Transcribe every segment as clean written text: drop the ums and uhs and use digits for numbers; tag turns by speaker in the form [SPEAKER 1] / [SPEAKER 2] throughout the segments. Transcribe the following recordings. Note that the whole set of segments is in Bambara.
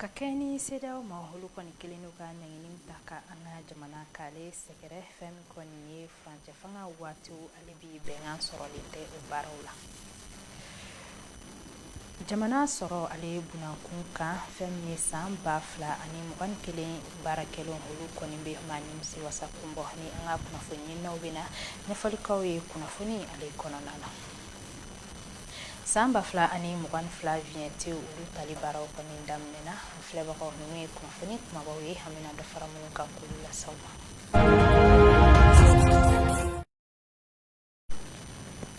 [SPEAKER 1] Ka kɛ ni CEDEAO ma, olu kɔni kelen n'u ka ɲangini ta ka an ka jamana k'ale sɛgɛrɛ. Fɛn min kɔni ye furancɛ fanga waatiw, ale bi bɛnkan sɔrɔlen tɛ o baaraw la. Jamana sɔrɔ ale bunakun kan, fɛn min ye san 2021 baara kɛlenw, olu kɔni bɛ maa nimisi wasa kun bɔ. Ni an ka kunnafoni ɲininaw bɛ na ɲɛfɔlikaw ye kunnafoni ale kɔnɔna na. San 2022 vignette, olu tali baaraw kɔni daminɛna. An filɛbagaw, ninnu ye kunnafoni kumabaw ye, an bɛna dɔ fara minnu kan k'olu lase aw ma.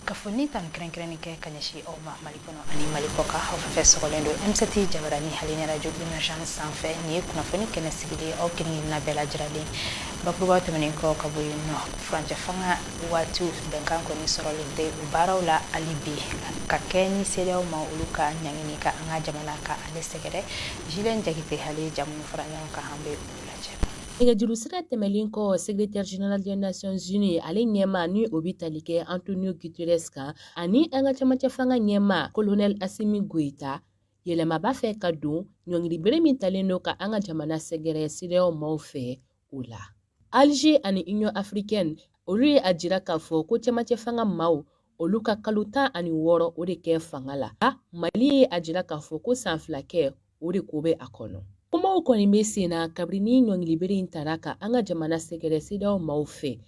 [SPEAKER 1] Ka foli tan kɛrɛnkɛrɛnni kɛ ka ɲɛsin aw ma Mali kɔnɔ ani Mali kɔ kan, aw fɛn fɛn sɔgɔlen don M7 jabarani ale ni radio émergente sanfɛ. Nin ye kunnafoni kɛnɛ sigilen, aw kelen kelenna bɛɛ lajɛlen. Bakurubaw tɛmɛnen kɔ ka bɔ yen nɔ, furancɛ fanga waatiw bɛnkan kɔni sɔrɔlen tɛ o baaraw la hali bi, ka kɛ ni CEDEAO ma, olu ka ɲangini ka an ka jamana ka ale sɛgɛrɛ. Julien Jakite, ale ye ja minnu fara ɲɔgɔn kan, an bɛ olu lajɛ.
[SPEAKER 2] Nɛgɛjuru sira tɛmɛlen kɔ, secrétaire général des Nations Unies ale ɲɛmaa, ni o bɛ tali kɛ Antonio Guterres kan, ani an ka cɛmancɛ fanga ɲɛmaa Colonel Assimi Goïta, yɛlɛma b'a fɛ ka don ɲɔngiribere min talen don ka an ka jamana sɛgɛrɛ CEDEAO maaw fɛ o la. Alger ani Union africaine, olu ye a jira k'a fɔ ko cɛmancɛ fanga maaw, olu ka kalo 16 o de kɛ fanga la. Mali ye a jira k'a fɔ ko san 2 kɛ o de ko bɛ a kɔnɔ. Kumaw kɔni bɛ sen na kabini ɲɔngiribere in tara ka an ka jamana sɛgɛrɛ CEDEAO maaw fɛ.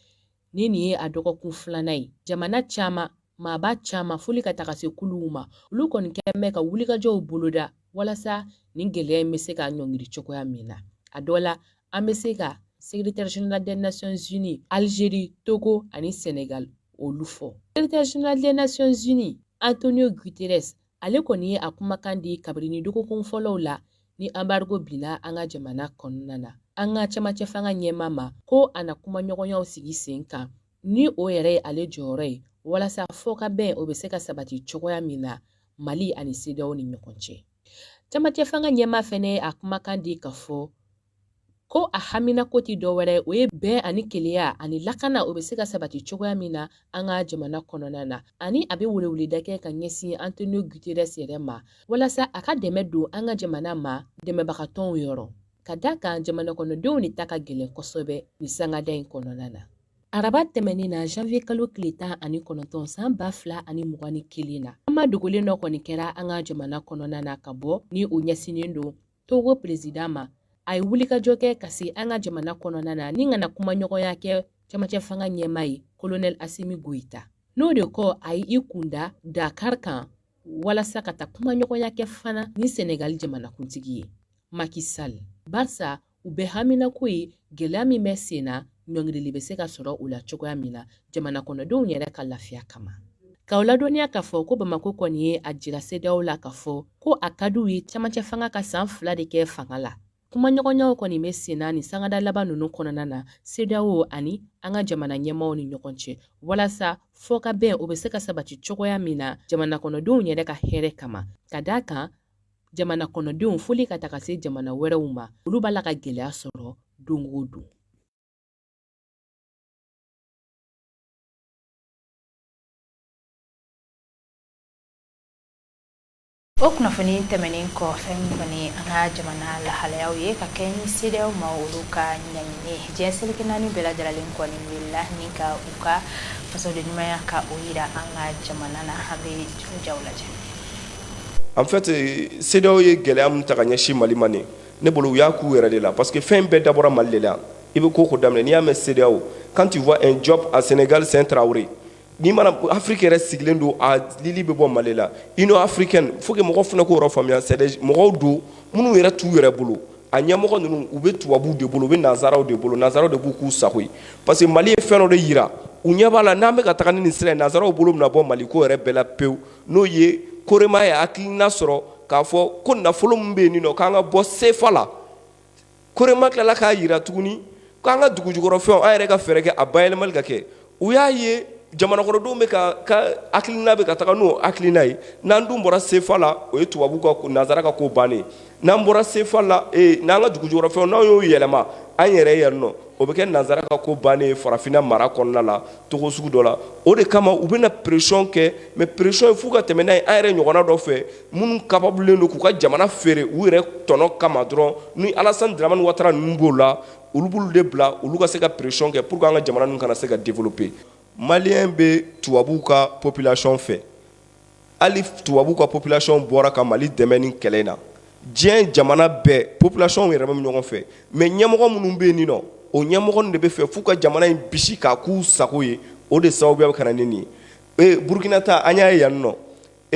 [SPEAKER 2] Ni nin ye a dɔgɔkun filanan ye, jamana caman, maaba caman, foli ka taga se kuluw ma, olu kɔni kɛlen bɛ ka wulikajɔw boloda walasa nin gɛlɛya in bɛ se ka ɲɔngiri cogoya min na. A dɔ la, an bɛ se ka secrétaire général des Nations Unies, Algérie, Togo ani Sénégal olu fɔ. Secrétaire général des Nations Unies Antonio Guterres, ale kɔni ye a kumakan di kabini dɔgɔkun fɔlɔw la ni embargo binna an ka jamana kɔnɔna na, an ka cɛmancɛ fanga ɲɛmaa ma, ko a na kumaɲɔgɔnyaw sigi sen kan, ni o yɛrɛ ye ale jɔyɔrɔ ye, walasa fɔkabɛn o bɛ se ka sabati cogoya min na Mali ani CEDEAO ni ɲɔgɔn cɛ. Cɛmancɛ fanga ɲɛmaa fɛnɛ ye a kumakan di k'a fɔ ko a haminako tɛ dɔwɛrɛ, o ye bɛn ani kelenya ani lakana o bɛ se ka sabati cogoya min na an ka jamana kɔnɔna na. Ani a bɛ weleweleda kɛ ka ɲɛsin Antonio Guterres yɛrɛ ma walasa a ka dɛmɛ don an ka jamana ma dɛmɛbagatɔnw yɔrɔ, ka da kan jamana kɔnɔdenw de ta ka gɛlɛn kosɛbɛ nin sangada in kɔnɔna na. Araba tɛmɛnen na, janvier kalo tile 19 san 2021 na, kuma dogolen dɔ kɔni kɛra an ka jamana kɔnɔna na ka bɔ ni o ɲɛsinnen don Togo perezidan ma. A ye wulikajɔ kɛ ka se an ka jamana kɔnɔna na ni ka na kumaɲɔgɔnya kɛ cɛmancɛ fanga ɲɛmaa ye Colonel Assimi Goïta. N'o de kɔ, a ye i kunda Dakar kan walasa ka taa kumaɲɔgɔnya kɛ fana ni Senegal jamanakuntigi ye Macky Sall, barisa u bɛɛ haminako ye gɛlɛya min bɛ sen na, ɲɔngirili bɛ se ka sɔrɔ o la cogoya min na jamana kɔnɔdenw yɛrɛ ka lafiya kama. K'aw ladɔnniya k'a fɔ ko Bamako kɔni ye a jira CEDEAO la k'a fɔ ko a ka d'u ye cɛmancɛ fanga ka san 2 de kɛ fanga la. Kumaɲɔgɔnyaw kɔni bɛ sen na nin sangada laban ninnu kɔnɔna na CEDEAO ani an ka jamana ɲɛmaaw ni ɲɔgɔn cɛ, walasa fɔkabɛn o bɛ se ka sabati cogoya min na jamana kɔnɔdenw yɛrɛ ka hɛrɛ kama, ka d'a kan jamana kɔnɔdenw foli ka taga se jamana wɛrɛw ma, olu b'a la ka gɛlɛya sɔrɔ don o don.
[SPEAKER 1] O kunnafoni tɛmɛnen kɔ, fɛn min kɔni an ka jamana lahalayaw ye, ka kɛ ni CEDEAO ma, olu ka ɲangini, diɲɛ seleke naani bɛɛ lajɛlen kɔni wulila ni ka u ka fasoden ɲumanya ka o yira an ka jamana na. An bɛ jaw lajɛ.
[SPEAKER 3] En fait, CEDEAO ye gɛlɛya min ta ka ɲɛsin Mali ma nin, ne bolo u y'a k'u yɛrɛ de la, parce que fɛn bɛɛ dabɔra Mali de la. I bɛ ko ko daminɛ, n'i y'a mɛn CEDEAO, quand tu vois un Diop à Sénégal, c'est un Traoré. N'i mana Afrique yɛrɛ sigilen don, a lili bɛ bɔ Mali la. Union africaine, faut que mɔgɔw fana k'o yɔrɔ faamuya, c'est des mɔgɔw don minnu yɛrɛ t'u yɛrɛ bolo. A ɲɛmɔgɔ ninnu, u bɛ tubabuw de bolo, u bɛ nanzaraw de bolo, nanzaraw de b'u k'u sago ye, parce que Mali ye fɛn dɔ de yira u ɲɛ b'a la. N'an bɛ ka taga ni nin sira ye, nanzaraw bolo bɛna bɔ Mali ko yɛrɛ bɛɛ la pewu. N'o ye Korema ye hakilina sɔrɔ k'a fɔ ko nafolo min bɛ yen nɔ, k'an ka bɔ CFA la. Korema tilala k'a yira tuguni k'an ka dugujukɔrɔfɛnw, an yɛrɛ ka fɛɛrɛ kɛ a bayɛlɛmali ka kɛ. U y'a ye jamanakɔnɔdenw bɛ ka hakilina bɛ ka taga n'o hakilina ye. N'an dun bɔra CFA la, o ye tubabu ka nanzara ka ko bannen. N'an bɔra CFA la, n'an ka dugujukɔrɔfɛnw, n'an y'o yɛlɛma an yɛrɛ yan nɔ, O bɛ kɛ nanzara ka ko bannen ye farafinna mara kɔnɔna la togo sugu dɔ la. O de kama u bɛna pression kɛ, mais pression f'u ka tɛmɛ n'a ye an yɛrɛ ɲɔgɔnna dɔ fɛ, minnu capablen don k'u ka jamana feere u yɛrɛ tɔnɔ kama dɔrɔn. Ni Alassane Dramane Ouattara ninnu b'o la, olu b'olu de bila olu ka se ka pression kɛ pour que an ka jamana ninnu kana se ka développer. Malien bɛ tubabuw ka population fɛ. Hali tubabuw ka population bɔra ka Mali dɛmɛ ni kɛlɛ in na. Diɲɛ jamana bɛɛ population yɛrɛ bɛ ɲɔgɔn fɛ, mais ɲɛmɔgɔ minnu bɛ yen nɔ, o ɲɛmɔgɔ de bɛ fɛ f'u ka jamana in bisi k'a k'u sago ye. O de sababuya bɛ ka na ni nin ye. Burukina ta, an y'a ye yan nɔ.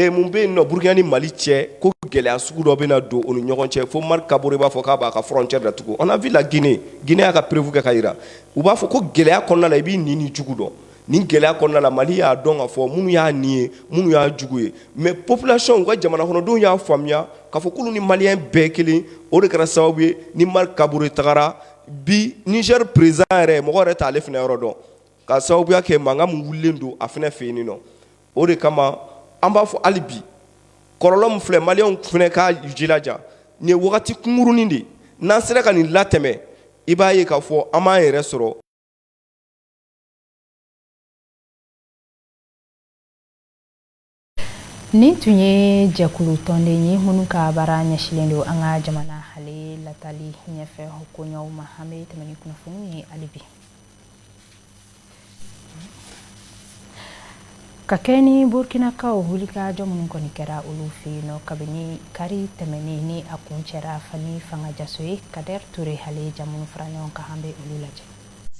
[SPEAKER 3] Mun bɛ yen nɔ Burukina ni Mali cɛ, ko gɛlɛya sugu dɔ bɛna don u ni ɲɔgɔn cɛ, fo Marc Kabore b'a fɔ k'a b'a ka frontière datugu. On a vu la Guinée. Guinée y'a ka preuve kɛ ka jira. U b'a fɔ ko gɛlɛya kɔnɔna la, i b'i nin ni jugu dɔn. Nin gɛlɛya kɔnɔna la, Mali y'a dɔn ka fɔ minnu y'a nin ye, minnu y'a jugu ye. Mais population, u ka jamana kɔnɔdenw y'a faamuya k'a fɔ k'olu ni malien bɛɛ kelen. O de kɛra sababu ye ni Marc Kabore tagara. Bi Niger président yɛrɛ, mɔgɔ yɛrɛ t'ale fana yɔrɔ dɔn, ka sababuya kɛ mankan min wulilen don a fana fɛ yen nɔ. O de kama an b'a fɔ hali bi, kɔlɔlɔ min filɛ, malienw fana ka jilaja. Nin ye wagati kunkurunin de ye. N'an sera ka nin latɛmɛ, i b'a ye k'a fɔ an b'an yɛrɛ sɔrɔ.
[SPEAKER 1] Nin tun ye jɛkulu tɔnden ye minnu ka baara ɲɛsilen don an ka jamana ale latali ɲɛfɛ koɲɛw ma. An bɛ tɛmɛ ni kunnafoniw ye hali bi. Ka kɛ ni Burkinakaw wulikajɔ minnu kɔni kɛra olu fɛ yen nɔ kabini kari tɛmɛnen, ni a kuncɛra fani fanga jaso ye, Kader Toure ale ye jamu fara ɲɔgɔn kan, an bɛ olu lajɛ.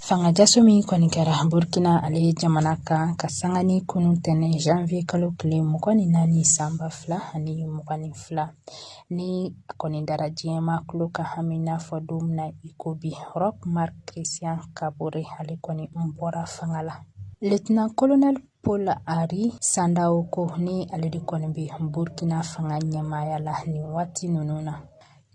[SPEAKER 4] Fanga jaso min kɔni kɛra Burkina ale jamana kan ka sanga ni kunun tɛnɛn janvier kalo tile 24 san 2022, ni a kɔni dara diɲɛmaa tulo kan, an bɛ n'a fɔ don min na i ko bi, Roch Marc Christian Kabore ale kɔni bɔra fanga la. Lieutenant Colonel Paul Henri Sandaogo, ni ale de kɔni bɛ Burkina fanga ɲɛmaaya la nin waati ninnu na.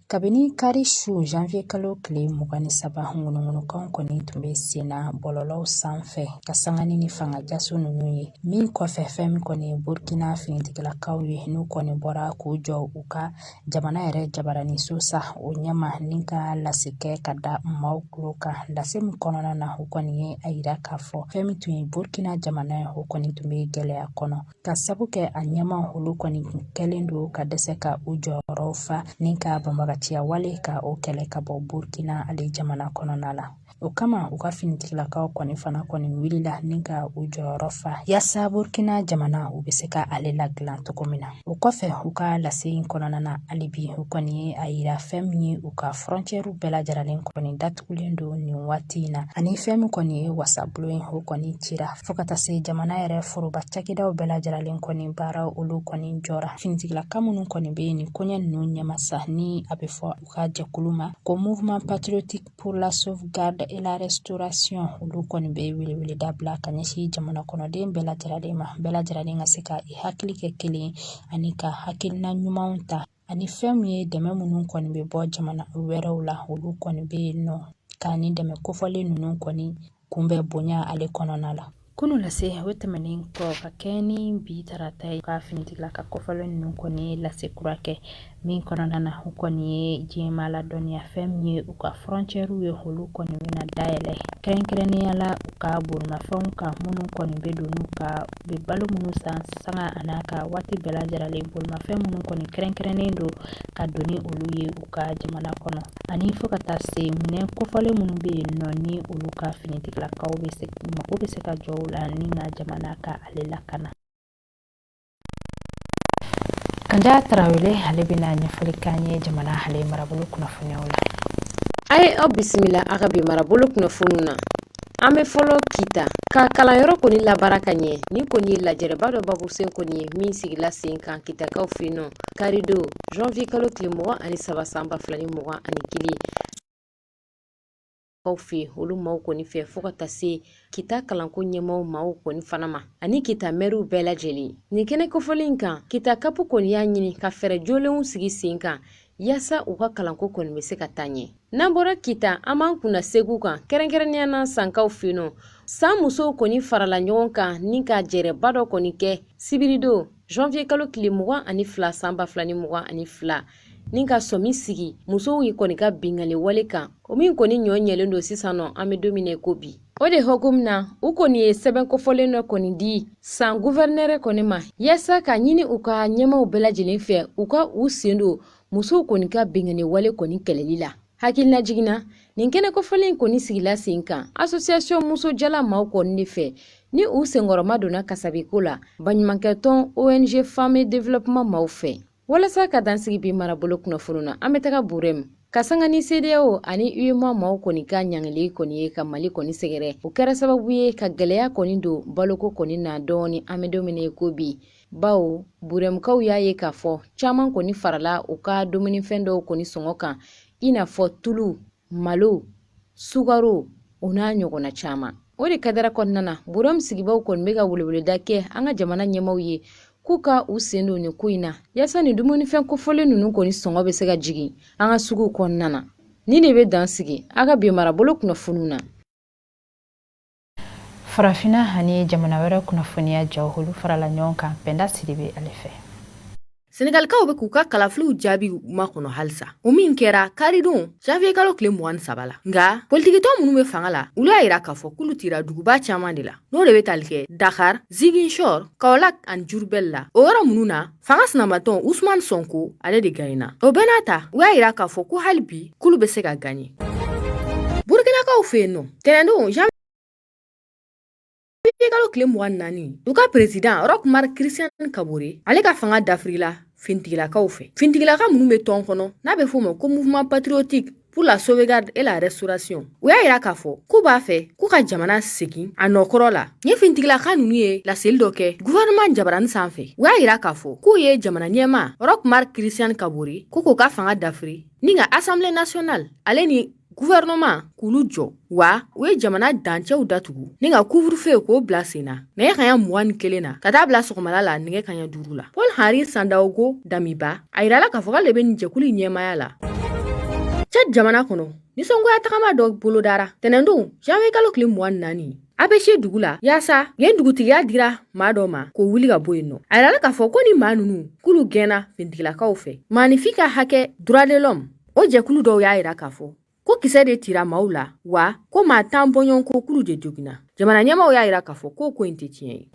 [SPEAKER 4] Kabini kari su janvier kalo tile 23, ŋunuŋunukanw kɔni tun bɛ senna bɔlɔlɔw sanfɛ ka sanga ni fanga jaso ninnu ye. Min kɔfɛ, fɛn min kɔni ye Burkina finitigilakaw ye, n'u kɔni bɔra k'u jɔ u ka jamana yɛrɛ jabaraniso sa o ɲɛma, ni ka lase kɛ ka da maaw tulo kan. Lase min kɔnɔna na, u kɔni ye a yira k'a fɔ fɛn min tun ye Burkina jamana ye, o kɔni tun bɛ gɛlɛya kɔnɔ, ka sabu kɛ a ɲɛmaa olu kɔni kɛlen don ka dɛsɛ ka u jɔyɔrɔw fa ni ka banbagaciya wale ka o kɛlɛ ka bɔ Burkina ale jamana kɔnɔna la. O kama, u ka finitigilakaw kɔni fana kɔni wulila ni ka u jɔyɔrɔ fa yaasa Burkina jamana u bɛ se ka ale ladilan cogo min na. O kɔfɛ, u ka lase in kɔnɔna na hali bi, u kɔni ye a yira fɛn min ye u ka frontière bɛɛ lajɛlen kɔni datugulen don nin waati in na, ani fɛn min kɔni ye wasabulon ye, o kɔni cira, fo ka taa se jamana yɛrɛ foroba cakɛdaw bɛɛ lajɛlen kɔni baara olu kɔni jɔra. Finitigilaka minnu kɔni bɛ nin koɲɛ ninnu ɲɛmasa, ni a bɛ fɔ u ka jɛkulu ma ko Mouvement Patriotique pour la Sauvegarde et la Restauration, olu kɔni bɛ weleweleda bila ka ɲɛsin jamana kɔnɔden bɛɛ lajɛlen ma, bɛɛ lajɛlen ka se ka i hakili kɛ kelen ani ka hakilina ɲumanw ta, ani fɛn min ye dɛmɛ minnu kɔni bɛ bɔ jamana wɛrɛw la, olu kɔni bɛ yen nɔ ka ni dɛmɛ kofɔlen ninnu kɔni kunbɛn bonya ale kɔnɔna la.
[SPEAKER 1] Kunu lase o tɛmɛnen kɔ, ka kɛ ni bi tarata ye, ka finitigilaka kofɔlen ninnu kɔni ye lase kura kɛ min kɔnɔna na, u kɔni ye diɲɛmaa ladɔnniya fɛn min ye u ka frontière ye, olu kɔni bɛna dayɛlɛ, kɛrɛnkɛrɛnnenya la u ka bolimafɛnw kan minnu kɔni bɛ don n'u ka u bɛ balo minnu san sanga a n'a ka waati bɛɛ lajɛlen, bolimafɛn minnu kɔni kɛrɛnkɛrɛnnen don ka don ni olu ye u ka jamana kɔnɔ, ani fo ka taa se minɛn kofɔlen minnu bɛ yen nɔ, ni olu ka finitigilakaw bɛ se mako bɛ se ka jɔ u la ni ka jamana ka ale lakana. Kanja Tarawele ale bɛna ɲɛfɔli k'an ye jamana ale marabolo kunnafoniyaw la.
[SPEAKER 5] A ye aw bisimila a ka bi marabolo kunnafoniw na. An bɛ fɔlɔ Kita ka kalanyɔrɔ kɔni labaara ka ɲɛ. Nin kɔni ye lajɛrɛba dɔ babusen kɔni ye min sigila sen kan Kitakaw fɛ yen nɔ karidon janvier kalo tile 23 san 2021 kaw fɛ olu maaw kɔni fɛ, fo ka taa se Kita kalanko ɲɛmaaw maaw kɔni fana ma, ani Kita mɛriw bɛɛ lajɛlen. Nin kɛnɛ kofɔlen in kan, Kita CAP kɔni y'a ɲini ka fɛɛrɛ jolenw sigi sen kan yaasa u ka kalanko kɔni bɛ se ka taa ɲɛ. N'an bɔra Kita, an b'an kunna Segu kan, kɛrɛnkɛrɛnnenya na Sankaw fɛ yen nɔ. San musow kɔni farala ɲɔgɔn kan ni ka jɛrɛba dɔ kɔni kɛ sibiridon janvier kalo tile 22 san 2022. Ni ka sɔmi sigi musow yi kɔni ka binkanni wale kan, o min kɔni ɲɔ ɲɛlen don sisan nɔ, an bɛ don min na i ko bi. O de hukumu na, u kɔni ye sɛbɛn kofɔlen dɔ kɔni di san guvɛrinɛrɛ kɔni ma, yaasa ka ɲini u ka ɲɛmaaw bɛɛ lajɛlen fɛ, u ka u sen don musow kɔni ka binkanni wale kɔni kɛlɛli la. Hakililajigin na, nin kɛnɛ kofɔlen kɔni sigila sen kan association muso jala maaw kɔni de fɛ, ni u senkɔrɔma donna kasabiko la baɲumankɛtɔn ONG Femmes et Développement maaw fɛ. Walasa ka dansigi bi marabolo kunnafoni na, an bɛ taga Burɛmu ka sanga ni CEDEAO ani UEMOA maaw kɔni ka ɲangili kɔni ye ka Mali kɔni sɛgɛrɛ. O kɛra sababu ye ka gɛlɛya kɔni don baloko kɔni na dɔɔni an bɛ don min na i ko bi, bawo Burɛmukaw y'a ye k'a fɔ caman kɔni farala u ka dumunifɛn dɔw kɔni sɔngɔ kan, i n'a fɔ tulu, malo, sukaro, o n'a ɲɔgɔnna caman. O de kadara kɔnɔna na, Burɛmu sigibaw kɔni bɛ ka weleweleda kɛ an ka jamana ɲɛmaaw ye k'u ka u sen don nin ko in na, yaasa nin dumunifɛn kofɔlen ninnu kɔni sɔngɔ bɛ se ka jigin an ka suguw kɔnɔna na. Nin de bɛ dan sigi a ka bi marabolo kunnafoniw na.
[SPEAKER 1] Farafinna ani jamana wɛrɛ kunnafoniya jaw, olu farala ɲɔgɔn kan Pɛnda Sidibe ale fɛ.
[SPEAKER 6] Senegalikaw bɛ k'u ka kalafiliw jaabi makɔnɔ halisa, o min kɛra karidon janvier kalo tile 23 la. Nka politikitɔn minnu bɛ fanga la, olu y'a yira k'a fɔ k'olu tira duguba caman de la, n'o de bɛ tali kɛ Dakar, Ziguinchor, Kaolack ani Diourbel la. O yɔrɔ minnu na, fanga sinamatɔn Ousmane Sonko, ale de gaɲena. O bɛɛ n'a ta, u y'a yira k'a fɔ ko hali bi k'olu bɛ se ka gaɲe. Burkinakaw fɛ yen nɔ, tɛnɛndon janvier kalo tile 24, u ka perezidan Roch Marc Christian Kabore, ale ka fanga dafirila fintigilakaw fɛ, fintigilaka minnu bɛ tɔn kɔnɔ n'a bɛ f'o ma ko Mouvement patriotique pour la sauvegarde et la restauration. U y'a yira k'a fɔ k'u b'a fɛ k'u ka jamana segin a nɔkɔrɔ la. Nin fintigilaka ninnu ye laseli dɔ kɛ gouvernement jabarani sanfɛ. U y'a yira k'a fɔ k'u ye jamana ɲɛmaa Roch Marc Christian Kabore ko k'o ka fanga dafiri ni ka Assemblée nationale ale ni gouvernement k'olu jɔ, wa u ye jamana dancɛw datugu ni ka couvre-feu k'o bila sen na nɛgɛ kaɲa 21 na ka taa bila sɔgɔmada la nɛgɛ kaɲa 5 la. Paul Henri Sandaogo Damiba, a yirala k'a fɔ k'ale bɛ nin jɛkulu ɲɛmaaya la. Tchad jamana kɔnɔ, nisɔngoya tagama dɔ bolodara tɛnɛndon janvier kalo tile 24 Abéché dugu la, yaasa yen dugutigiya dira maa dɔ ma k'o wuli ka bɔ yen nɔ. A yirala k'a fɔ ko ni maa ninnu k'olu gɛnna fintigilakaw fɛ. Maaninfin ka hakɛ droit de l'homme o jɛkulu dɔw y'a yira k'a fɔ ko kisɛ de tira maaw la, wa ko maa 10 bɔɲɔgɔnko k'olu de joginna. Jamana ɲɛmaaw y'a yira k'a fɔ k'o ko in tɛ tiɲɛ ye.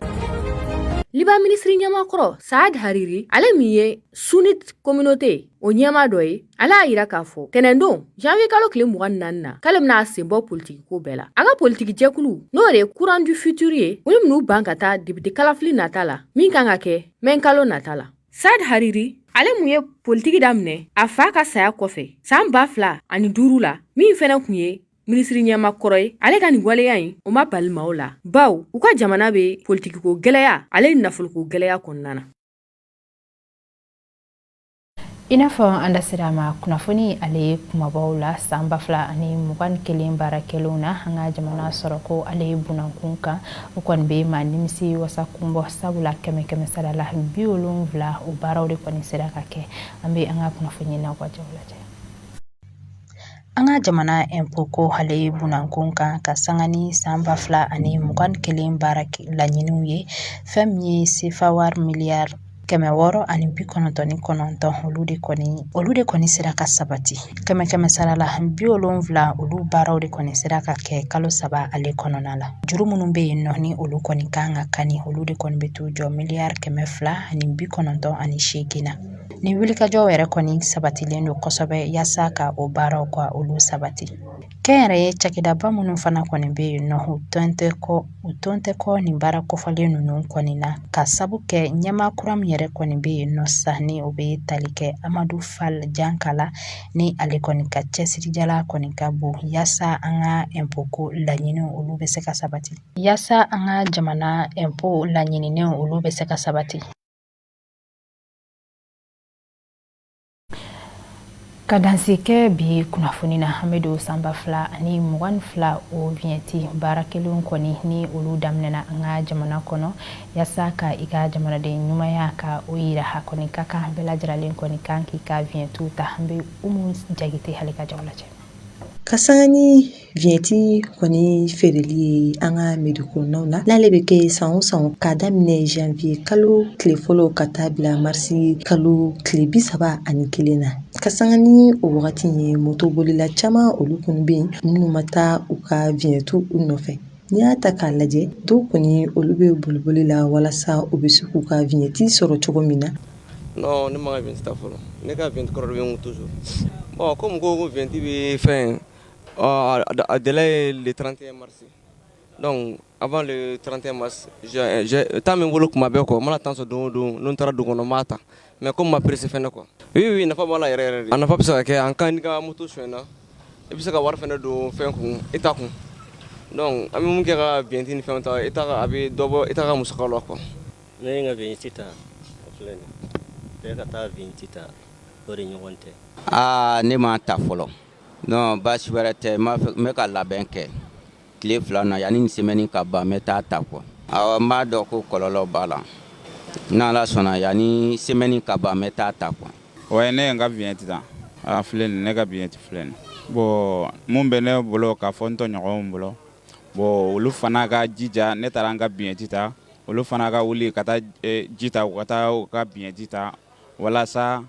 [SPEAKER 6] Liban minisiri ɲɛmaa kɔrɔ Saad Hariri, ale min ye sunnite communauté o ɲɛmaa dɔ ye, ale y'a yira k'a fɔ tɛnɛndon janvier kalo tile 24 na k'ale bɛna a sen bɔ politiki ko bɛɛ la. A ka politiki jɛkulu, n'o de ye Courant du futur ye, olu bɛn'u ban ka taa depite kalafili nata la min kan ka kɛ mɛ kalo nata la. Saad Hariri, ale mun ye politiki daminɛ a fa ka saya kɔfɛ san 2005 la, min fɛnɛ kun ye minisiri ɲɛma kɔrɔ ye, ale ka nin waleya in o ma bali maaw la, baw u ka jamana bɛ politikiko gɛlɛya ale ni nafoloko gɛlɛya kɔnɔna na.
[SPEAKER 1] I n'a fɔ an da sera a ma kunnafoni ale kumabaw la, san 2021 baara kɛlenw na, an ka jamana sɔrɔko ale ye bunankun kan, o kɔni bɛ maa nimisi wasa kun bɔ, sabula kɛmɛ kɛmɛ sara la 70, o baaraw de kɔni sera ka kɛ. An bɛ an ka kunnafoni n'aw ka jaw lajɛ. An ka jamana impôt ko ale ye bunankun kan ka sanga ni san 2021 baara laɲiniw ye, fɛn min ye sefa wari miliyari 699, olu de kɔni sera ka sabati. Kɛmɛ kɛmɛ sara la 70, olu baaraw de kɔni sera ka kɛ kalo 3 ale kɔnɔna la. Juru minnu bɛ yen nɔ, ni olu kɔni kan ka kani, olu de kɔni bɛ t'u jɔ miliyari 298 na. Ni wulikajɔw yɛrɛ kɔni sabatilen don kosɛbɛ yaasa ka o baaraw ka olu sabati. Kɛnyɛrɛye cakɛdaba minnu fana kɔni bɛ yen nɔ, u tɔn tɛ kɔ nin baara kofɔlen ninnu kɔni na, ka sabu kɛ ɲɛmaa kura min yɛrɛ kɔni bɛ yen nɔ sa, ni o bɛ tali kɛ Amadu Fall Jankala, ni ale kɔni ka cɛsirijala kɔni ka bon yaasa an ka impôt ko laɲiniw olu bɛ se ka sabati, yaasa an ka jamana impôt laɲininen olu bɛ se ka sabati. Ka danse kɛ bi kunnafoni na, an bɛ don san 2022 o vignette baara kɛlenw kɔni, ni olu daminɛna an ka jamana kɔnɔ, yaasa ka i ka jamanaden ɲumanya ka o yira. A kɔni ka kan bɛɛ lajɛlen kɔni kan k'i ka vignette ta. An bɛ Umu Jakite hali ka jaw lajɛ.
[SPEAKER 7] Ka sanga ni vignette kɔni feereli ye an ka mairie kɔnɔnaw na, n'ale bɛ kɛ san o san k'a daminɛ janvier kalo tile fɔlɔ ka taa bila marisi kalo tile 31 na. Ka sanga ni o wagati ye, motobolila caman olu kɔni bɛ yen minnu ma taa u ka viɲɛti u nɔfɛ. N'i y'a ta k'a lajɛ, dɔw kɔni olu bɛ boliboli la walasa u bɛ se k'u ka viɲɛti sɔrɔ cogo min na.
[SPEAKER 8] Non, ne ma ka vignette ta fɔlɔ. Ne ka vignette kɔrɔ de bɛ n kun toujours. Bon, comme ko vignette bɛ fɛn, a délai ye le 31 mars. Donc avant le 31 mars, j'ai temps bɛ n bolo kuma bɛɛ quoi. N mana temps sɔrɔ don o don, ni n taara dugu kɔnɔ, n b'a ta. Mais comme ma pressé fɛnɛ quoi. Oui, nafa b'a la yɛrɛ yɛrɛ de. A nafa bɛ se ka kɛ en cas n'i ka moto sonyɛna, i bɛ se ka wari fɛnɛ don fɛn kun, État kun. Donc an bɛ mun kɛ ka vignette ni fɛnw ta, État a bɛ dɔ bɔ État ka musakaw la quoi.
[SPEAKER 9] Ne ye n ka vignette ta, o filɛ nin ye. Bɛɛ ka taa vignette ta, o de ɲɔgɔn tɛ.
[SPEAKER 10] Aa, ne m'a ta fɔlɔ. Non, baasi wɛrɛ tɛ, n bɛ ka labɛn kɛ tile 2 na, yanni nin semaine ka ban, n bɛ taa ta quoi. Awɔ, n b'a dɔn ko kɔlɔlɔ b'a la. N'Ala sɔnna, yanni semaine ka ban, n bɛ taa ta quoi.
[SPEAKER 11] Ouais, ne ye n ka vignette ta. A filɛ nin, ne ka vignette filɛ nin. Bon, mun bɛ ne bolo k'a fɔ n tɔɲɔgɔnw bolo, bon, olu fana ka jija. Ne taara n ka vignette ta, olu fana ka wuli ka taa ji ta, u ka taa u ka vignette ta walasa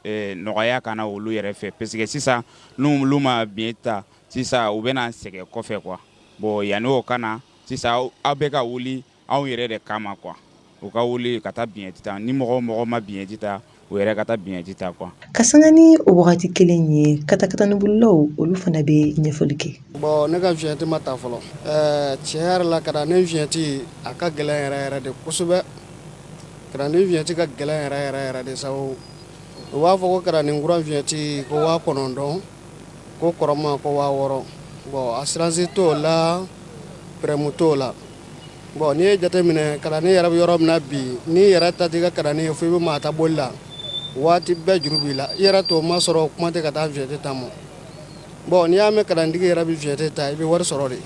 [SPEAKER 11] nɔgɔya ka na olu yɛrɛ fɛ, parce que sisan n'olu ma vignette ta sisan, u bɛna sɛgɛn kɔfɛ quoi. Bon, yanni o ka na sisan, aw bɛ ka wuli anw yɛrɛ de kama quoi. U ka wuli ka taa vignette ta. Ni mɔgɔ o mɔgɔ ma vignette ta, u yɛrɛ ka taa vignette ta quoi.
[SPEAKER 7] Ka sanga ni o wagati kelen ye, katakatani-bolilaw olu fana bɛ ɲɛfɔli kɛ.
[SPEAKER 12] Bon, ne ka vignette ma ta fɔlɔ. Tiɲɛ yɛrɛ la, ka na ni vignette, a ka gɛlɛn yɛrɛ yɛrɛ de kosɛbɛ. Ka na ni vignette ka gɛlɛn yɛrɛ yɛrɛ yɛrɛ de, sabu u b'a fɔ ko kalanden kura vignette ko 9000, ko kɔrɔma ko 6000. Bon, assurance t'o la, prime t'o la. Bon, n'i ye jateminɛ, kalanden yɛrɛ bɛ yɔrɔ min na bi, n'i yɛrɛ ta t'i ka kalanden ye, fo i bɛ maa ta boli la, waati bɛɛ juru b'i la, i yɛrɛ t'o ma sɔrɔ, kuma tɛ ka taa vignette ta ma. Bon, n'i y'a mɛn kalandentigi yɛrɛ bɛ vignette ta, i bɛ wari sɔrɔ de.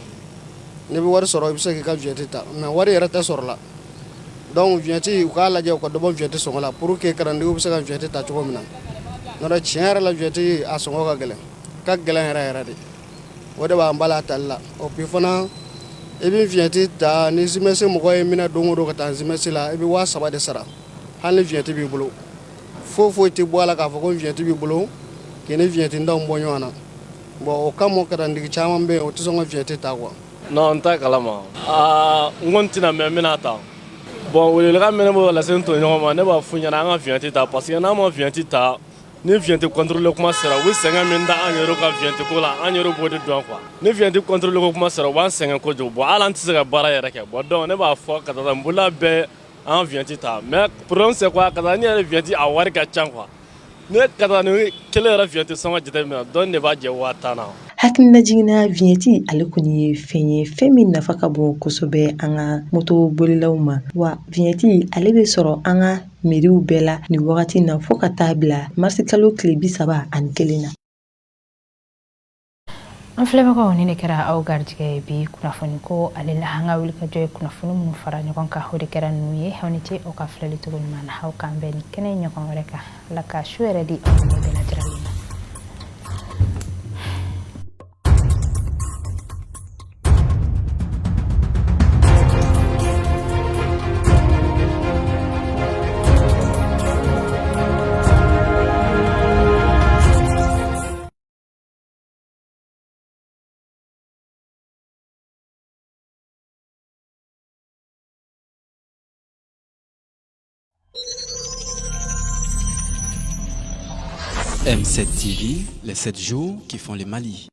[SPEAKER 12] N'i bɛ wari sɔrɔ, i bɛ se k'i ka vignette ta, mais wari yɛrɛ tɛ sɔrɔ la. Donc vignette, u k'a lajɛ, u ka dɔ bɔ vignette sɔngɔ la pour que kalandenw bɛ se ka vignette ta cogo min na. N'o tɛ, tiɲɛ yɛrɛ la, vignette a sɔngɔ ka gɛlɛn, ka gɛlɛn yɛrɛ yɛrɛ de. O de b'an bala a tali la. O puis fana, i bɛ vignette ta ni SMES mɔgɔ ye minɛ don o don ka taa SMES la, i bɛ 3000 de sara, hali ni vignette b'i bolo. Foyi foyi tɛ bɔ a la k'a fɔ ko vignette b'i bolo k'i ni vignette ntanw bɔ ɲɔgɔn na. Bon, o kama kalandentigi caman bɛ yen, o tɛ sɔn ka vignette ta quoi.
[SPEAKER 13] Non, n t'a kalama. Aa, n kɔni tɛna mɛn, n bɛna ta. Bon, welewelekan min bɛ ne bolo ka lase n tɔɲɔgɔn ma, ne b'a f'u ɲɛna an ka vignette ta, parce que n'an ma vignette ta, ni vignette contrôle kuma sera, u bɛ sɛgɛn min da an yɛrɛ ka vignette ko la, an yɛrɛ b'o de dɔn quoi. Ni vignette contrôle ko kuma sera, u b'an sɛgɛn kojugu. Bon, hali an tɛ se ka baara yɛrɛ kɛ. Bon, donc ne b'a fɔ ka taa n bolola bɛɛ, an ka vignette ta. Mais problème, c'est quoi? Ka taa ni yɛrɛ vignette, a wari ka ca quoi. Ne ka taa ni kelen yɛrɛ vignette sɔngɔ jateminɛ, dɔɔni de b'a jɛ 10 000 na.
[SPEAKER 7] Hakililajigin na, vignette ale kɔni ye fɛn ye, fɛn min nafa ka bon kosɛbɛ an ka moto bolilaw ma. Wa vignette ale bɛ sɔrɔ an ka meriw bɛɛ la nin wagati na, fo ka taa bila marisi kalo tile 31 na.
[SPEAKER 1] An filɛbagaw, ni de kɛra aw garijɛgɛ ye bi kunnafoni ko ale la. An ka wulikajɔ ye kunnafoni minnu fara ɲɔgɔn kan, o de kɛra ninnu ye. Aw ni ce aw ka filɛli cogo ɲuman na. Aw k'an bɛn ni kɛnɛ ɲɔgɔn wɛrɛ kan. Ala ka su yɛrɛ di aw bɛɛ lajɛlen ma.
[SPEAKER 14] M7 TV, les 7 jours qui font le Mali.